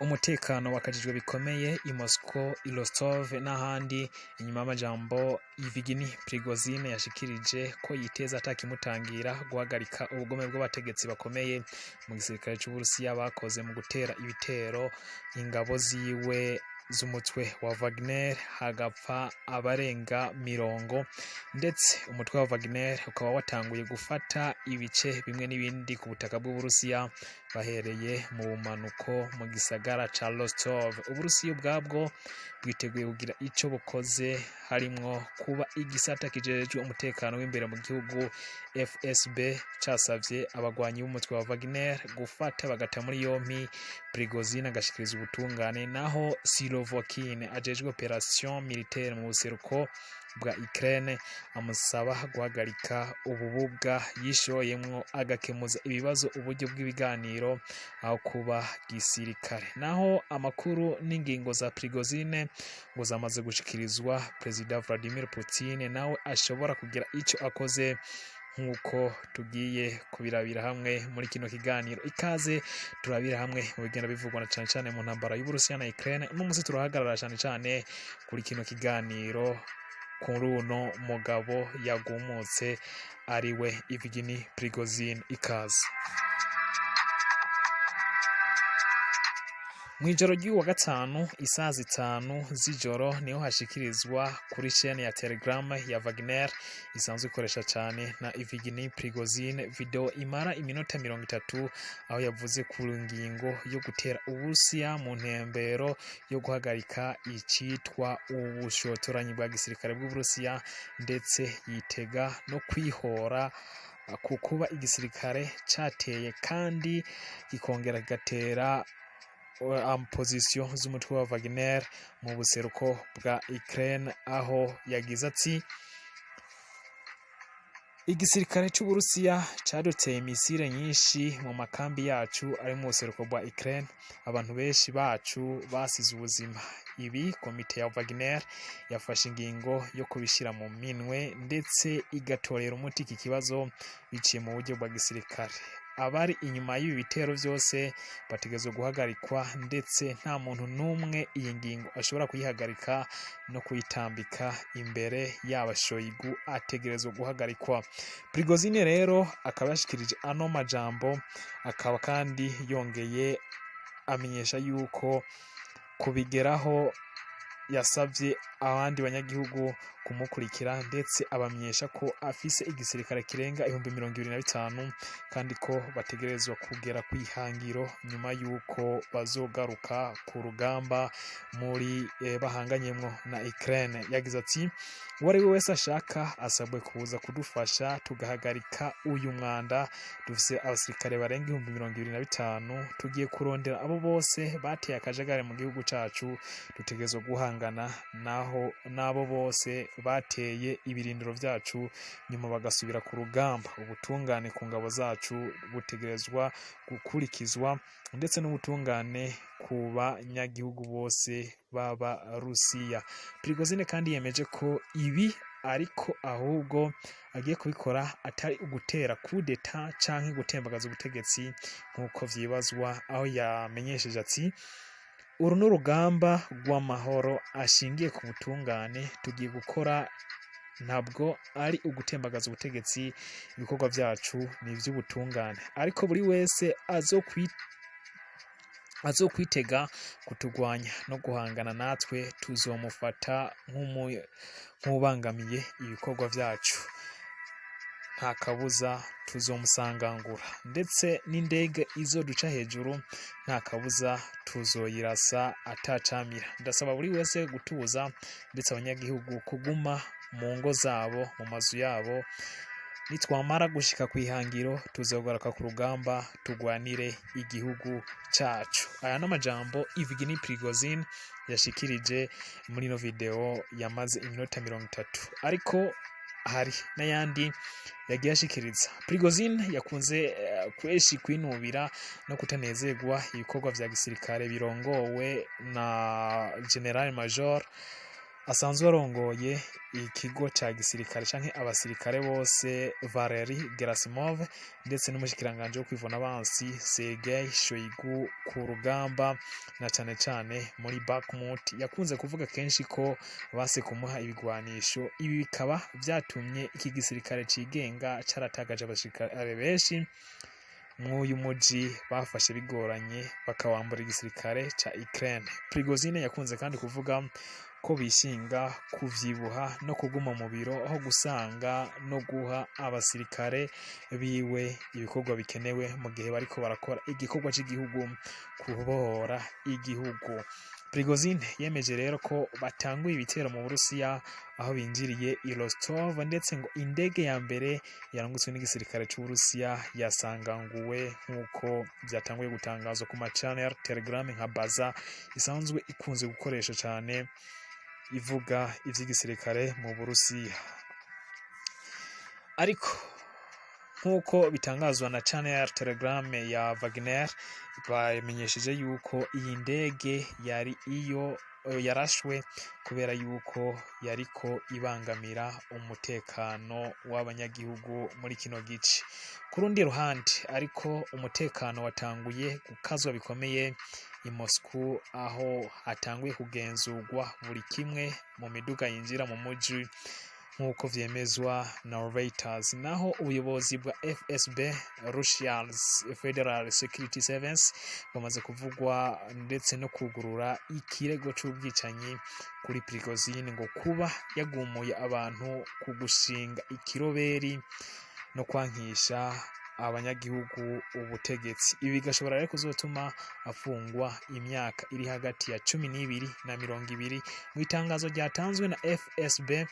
Umutekano wakajijwe bikomeye i Moscow, i Rostov n'ahandi inyuma y'amajambo Yevgeny Prigozhin yashikirije ko yiteza atakimutangira guhagarika ubugome bw'abategetsi bakomeye mu gisirikare c'Uburusiya bakoze mu gutera ibitero ingabo ziwe z'umutwe wa Wagner, hagapfa abarenga 40, ndetse umutwe wa Wagner ukaba watanguye gufata ibice bimwe n'ibindi ku butaka bw'Uburusiya, bahereye mu bumanuko mu gisagara ca Rostov. Uburusiya ubwabwo bwiteguye kugira ico bukoze, harimwo kuba igisata kijejwe umutekano w'imbere mu gihugu FSB casavye abagwanyi b'umutwe wa Wagner gufata bagata muri yompi Prigozhin, agashikiriza ubutungane, naho Silovokin ajejwe opération militaire mu buseruko bwa Ukraine amusaba guhagarika ubububwa yishoyemwo, agakemuza ibibazo uburyo bw'ibiganiro aho kuba gisirikare. Naho amakuru n'ingingo za Prigozhin ngo zamaze gushikirizwa Perezida Vladimir Putin, nawe ashobora kugira ico akoze, nk'uko tugiye kubirabira hamwe muri kino kiganiro. Ikaze turabira hamwe mu bigenda bivugwa na cane cane mu ntambara y'Uburusiya na Ukraine. Uno munsi turahagarara cane cane kuri kino kiganiro kuri uno mugabo yagumutse, ariwe Yevgeny Prigozhin. Ikaze. Mw'ijoro ry'uyu wa gatanu, isaha 5 z'ijoro, niho hashikirizwa kuri chaîne ya Telegram ya Wagner isanzwe ikoresha cyane na Yevgeny Prigozhin video imara iminota 30, aho yavuze ku ngingo yo gutera Uburusiya mu ntembero yo guhagarika icitwa ubushotoranyi bwa gisirikare bw'Uburusiya, ndetse yitega no kwihora ku kuba igisirikare cateye kandi kikongera kigatera position z'umutwe wa Wagner mu buseruko bwa Ukraine, aho yagize ati: "Igisirikare c'Uburusiya caduteye misile nyinshi mu makambi yacu ari mu buseruko bwa Ukraine. Abantu benshi bacu basize ubuzima. Ibi komite ya Wagner yafashe ingingo yo kubishira mu minwe, ndetse igatorera umuti iki kibazo biciye mu buryo bwa gisirikare. Abari inyuma y'ibi bitero byose bategerezwa guhagarikwa, ndetse nta muntu n'umwe iyi ngingo ashobora kuyihagarika no kuyitambika imbere yaba. Shoigu ategerezwa guhagarikwa." Prigozhin rero akaba yashikirije ano majambo, akaba kandi yongeye amenyesha yuko kubigeraho yasabye abandi banyagihugu kumukurikira, ndetse abamenyesha ko afise igisirikare kirenga 25,000, kandi ko bategerezwa kugera kw'ihangiro nyuma y'uko bazogaruka ku rugamba muri bahanganyemwo na Ukraine. Yagize ati: "Uwo ari we wese ashaka asabwe kuza kudufasha tugahagarika uyu mwanda. Dufise abasirikare barenga 25,000. Tugiye kurondera abo bose bateye akajagari mu gihugu cacu. Dutegerezwa guhangana naho n'abo bose bateye ibirindiro vyacu, nyuma bagasubira ku rugamba. Ubutungane ku ngabo zacu butegerezwa gukurikizwa, ndetse n'ubutungane ku banyagihugu bose b'Abarusiya." Prigozhin kandi yemeje ko ibi ariko ahubwo agiye kubikora atari ugutera kudeta canke gutembagaza ubutegetsi nk'uko vyibazwa, aho yamenyesheje ati: "Uru ni urugamba rw'amahoro ashingiye ku butungane tugiye gukora, ntabwo ari ugutembagaza ubutegetsi. Ibikorwa vyacu ni ivy'ubutungane, ariko buri wese azokwitega kutugwanya no guhangana natwe tuzomufata nk'ubangamiye ibikorwa vyacu. Nta kabuza tuzomusangangura, ndetse n'indege izoduca hejuru nta kabuza tuzoyirasa atacamira. Ndasaba buri wese gutuza, ndetse abanyagihugu kuguma mu ngo zabo, mu mazu yabo. Nitwamara gushika kw'ihangiro tuzogaruka ku rugamba tugwanire igihugu cacu." Aya n'amajambo Yevgeny Prigozhin yashikirije muri ino video yamaze iminota 30, ariko hari n'ayandi yagiye ashikiriza. Prigozhin yakunze kweshi kwinubira no kutanezerwa ibikorwa vya gisirikare birongowe na General Major Asanzwe arongoye ikigo ca gisirikare canke abasirikare bose, Valery Gerasimov, ndetse n'umushikiranganje wo kwivuna abansi Sergei Shoigu ku rugamba, na cane cane muri Bakhmut. Yakunze kuvuga kenshi ko base kumuha ibigwanisho. Ibi bikaba vyatumye iki gisirikare cigenga caratakaje abasirikare benshi mw'uyu muji bafashe bigoranye, bakawambura igisirikare ca Ukraine. Prigozhin yakunze kandi kuvuga ko bishinga kuvyibuha no kuguma mu biro aho gusanga no guha abasirikare biwe ibikorwa bikenewe mu gihe bariko barakora igikorwa c'igihugu, kubohora igihugu. Prigozhin yemeje rero ko batanguye ibitero mu Burusiya aho binjiriye i Rostov, ndetse ngo indege ya mbere yarungutswe n'igisirikare c'Uburusiya yasanganguwe, nk'uko vyatanguye gutangazwa ku ma channel Telegram nka Baza, isanzwe ikunze gukoresha cane ivuga ivy'igisirikare mu Burusiya. Ariko nk'uko bitangazwa na channel Telegram ya Wagner, bamenyesheje yuko iyi ndege yari iyo yarashwe kubera yuko yariko ibangamira umutekano w'abanyagihugu muri kino gice. Ku rundi ruhande ariko, umutekano watanguye gukazwa bikomeye i Moscow, aho hatanguye kugenzurwa buri kimwe mu miduga yinjira mu muji, nk'uko vyemezwa na Reuters. Naho ubuyobozi bwa FSB, Russia's Federal Security Service, bamaze kuvugwa ndetse no kugurura ikirego c'ubwicanyi kuri Prigozhin, ngo kuba yagumuye abantu ku gushinga ikiroberi no kwankisha abanyagihugu ubutegetsi. Ibi bigashobora rero kuzotuma afungwa imyaka iri hagati ya 12 na 20. Mu itangazo ryatanzwe na FSB,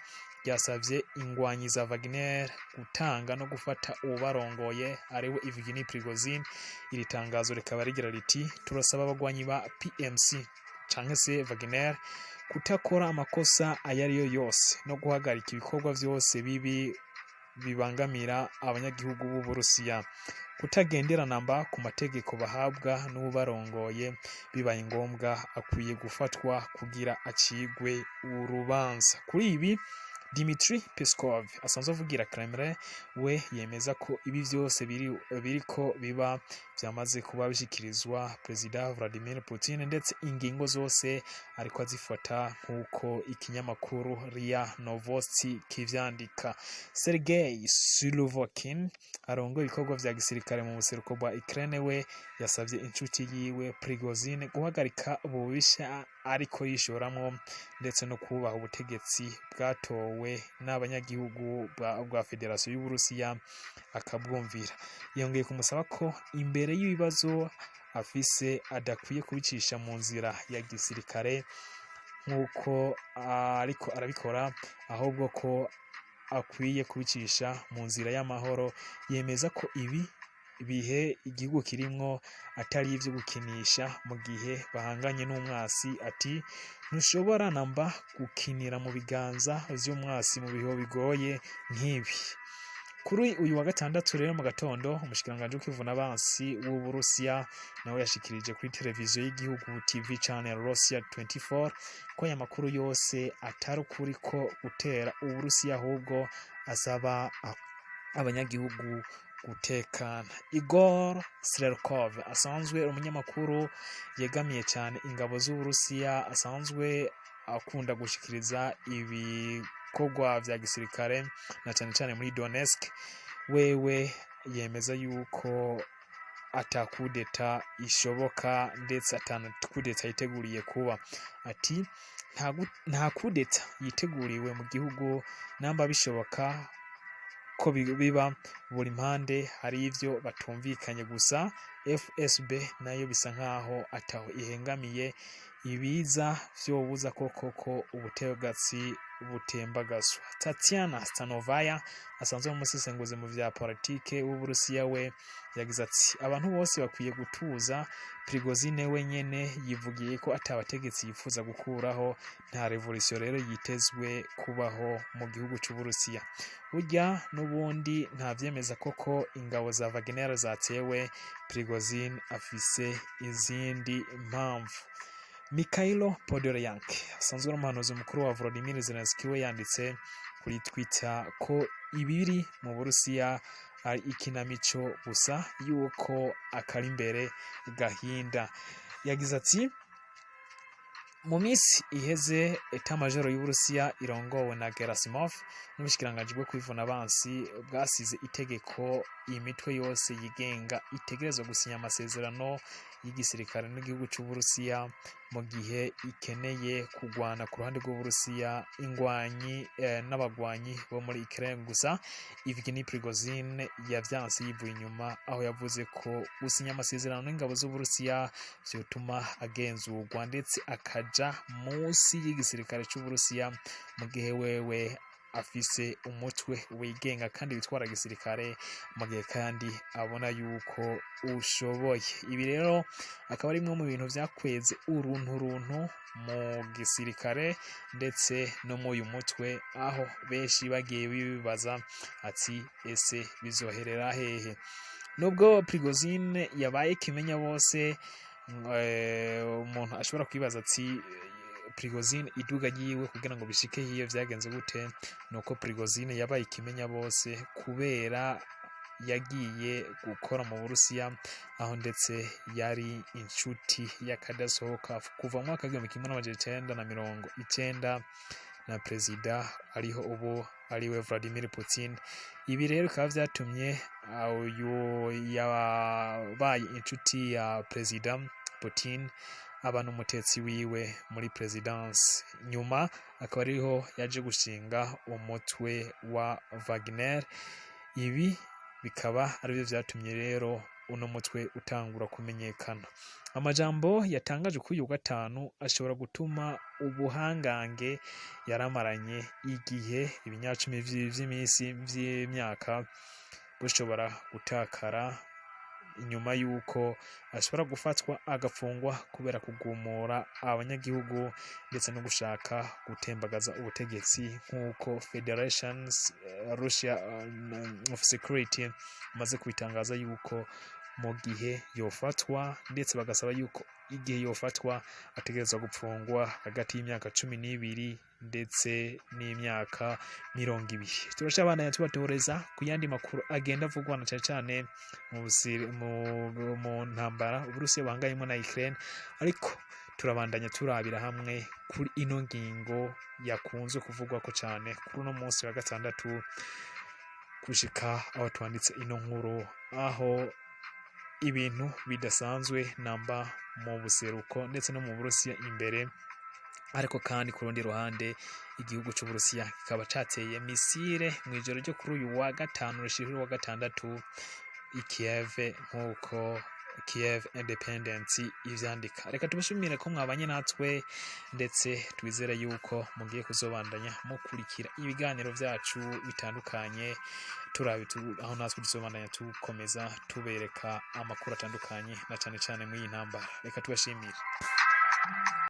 ryasavye ingwanyi za Wagner gutanga no gufata uwubarongoye, ariwe Evgeny Prigozhin. Iri tangazo rikaba rigira riti: "Turasaba abagwanyi ba PMC canke se Wagner kutakora amakosa ayo ariyo yose no guhagarika ibikorwa vyose bibi bibangamira abanyagihugu b'Uburusiya, kutagendera namba ku mategeko bahabwa n'uwubarongoye. Bibaye ngombwa akwiye gufatwa kugira acigwe urubanza." Kuri ibi, Dmitry Peskov asanzwe avugira Kremlin we yemeza ko ibi vyose biriko biba vyamaze kuba bishikirizwa Perezida Vladimir Putin, ndetse ingingo zose ariko azifata, nk'uko ikinyamakuru RIA Novosti kivyandika. Sergei Surovikin arongoye ibikorwa vya gisirikare mu buseruko bwa Ukraine we yasavye inshuti yiwe Prigozhin guhagarika ububisha ariko yishoramwo, ndetse no kubaha ubutegetsi bwatowe n'abanyagihugu bwa Federasiyo y'Uburusiya, akabwumvira. Yongeye kumusaba ko imbere y'ibibazo afise adakwiye kubicisha mu nzira ya gisirikare nk'uko ariko arabikora, ahubwo ko akwiye kubicisha mu nzira y'amahoro. Yemeza ko ibi bihe igihugu kirimwo atari ivyo gukinisha mu gihe bahanganye n'umwasi. Ati: "Ntushobora namba gukinira mu biganza vy'umwasi mu bihe bigoye nk'ibi." Kuri uyu wa gatandatu rero mu gatondo, umushikiranganji w'ukwivuna abansi w'Uburusiya nawe yashikirije kuri televiziyo y'igihugu TV channel Russia 24 ko aya makuru yose atari ukuri ko gutera Uburusiya, ahubwo asaba abanyagihugu gutekana. Igor Strelkov asanzwe umunyamakuru yegamiye cyane ingabo z'Uburusiya, asanzwe akunda gushikiriza ibikorwa vya gisirikare na cyane cyane muri Donetsk, wewe yemeza yuko ata kudeta ishoboka, ndetse ata kudeta yiteguriye kuba. Ati: "Nta kudeta yiteguriwe mu gihugu. Namba bishoboka ko biba, buri mpande hari ivyo batumvikanye gusa. FSB nayo bisa nkaho ataho ihengamiye. Ibiza vyobuza koko ko ubutegetsi butembagazwa." Tatiana Stanovaya asanzwe umusesenguzi mu vya politike w'Uburusiya we yagize ati: "Abantu bose bakwiye gutuza. Prigozhin we nyene yivugiye ko atabategetsi yifuza gukuraho. Nta revolution rero yitezwe kubaho mu gihugu c'Uburusiya. Burya n'ubundi nta vyemeza koko ingabo za Wagner zatewe. Prigozhin afise izindi mpamvu." Mikhailo Podolyak, asanzwe ari umuhanuzi mukuru wa Volodymyr Zelensky, we yanditse kuri Twitter ko ibiri mu Burusiya ari ikinamico gusa, yuko akari imbere gahinda. Yagize ati: "Mu minsi iheze, état-major y'Uburusiya irongowe na Gerasimov n'ubushikiranganji bwo kwivuna abansi bwasize itegeko imitwe yose yigenga itegerezwa gusinya amasezerano y'igisirikare n'igihugu c'Uburusiya mu gihe ikeneye kugwana ku ruhande rw'Uburusiya, ingwanyi n'abagwanyi bo muri Ukraine. Gusa Evgeny Prigozhin yavyanse yivuye inyuma, aho yavuze ko gusinya amasezerano n'ingabo z'Uburusiya vyotuma agenzurwa ndetse akaja munsi y'igisirikare c'Uburusiya, mu gihe wewe afise umutwe wigenga kandi witwara gisirikare, mu gihe kandi abona yuko ushoboye." Ibi rero akaba ari bimwe mu bintu vyakweze uruntu runtu mu gisirikare ndetse no mu uyu mutwe, aho benshi bagiye bibaza ati: "Ese bizoherera hehe?" Nubwo Prigozhin yabaye kimenya bose, umuntu ashobora kwibaza ati: "Prigozhin iduga ryiwe kugira ngo bishike hiyo vyagenze gute?" Nuko Prigozhin yabaye ikimenya bose kubera yagiye gukora mu Burusiya, aho ndetse yari inshuti y'akadasohoka kuva mu mwaka w'1990 na perezida ariho ubu, ariwe Vladimir Putin. Ibi rero bikaba vyatumye uyu yabaye inshuti ya perezida Putin aba n'umutetsi wiwe muri présidence, nyuma akaba ariho yaje gushinga umutwe wa Wagner. Ibi bikaba aribyo vyatumye rero uno mutwe utangura kumenyekana. Amajambo yatangaje kuri uyu gatanu ashobora gutuma ubuhangange yaramaranye igihe ibinyacumi vy'imisi vy'imyaka bushobora gutakara, inyuma y'uko ashobora gufatwa agafungwa kubera kugumura abanyagihugu ndetse no gushaka gutembagaza ubutegetsi, nk'uko Federations Russia of Security imaze kubitangaza yuko mu gihe yofatwa, ndetse bagasaba yuko igihe yofatwa ategerezwa gupfungwa hagati y'imyaka 12 ndetse n'imyaka 20. Turacabandanya tubatoreza ku yandi makuru agenda avugwa na cane cane mu ntambara Uburusiya buhanganyemo na Ukraine, ariko turabandanya turabira hamwe kuri ino ngingo yakunzwe kuvugwako cane kuri uno munsi wa gatandatu gushika aho twanditse ino nkuru, aho ibintu bidasanzwe namba mu buseruko ndetse no mu Burusiya imbere. Ariko kandi ku rundi ruhande, igihugu c'Uburusiya kikaba cateye missile mw'ijoro ryo kuri uyu wa gatanu rishira wa gatandatu i Kiev, nk'uko Kiev Independent ivyandika. Reka tubashimire ko mwabanye natwe, ndetse twizere yuko mugiye kuzobandanya mukurikira ibiganiro vyacu bitandukanye, turabe aho natwe tuzobandanya tukomeza tubereka amakuru atandukanye, na cane cane muri iyi ntambara. Reka tubashimire.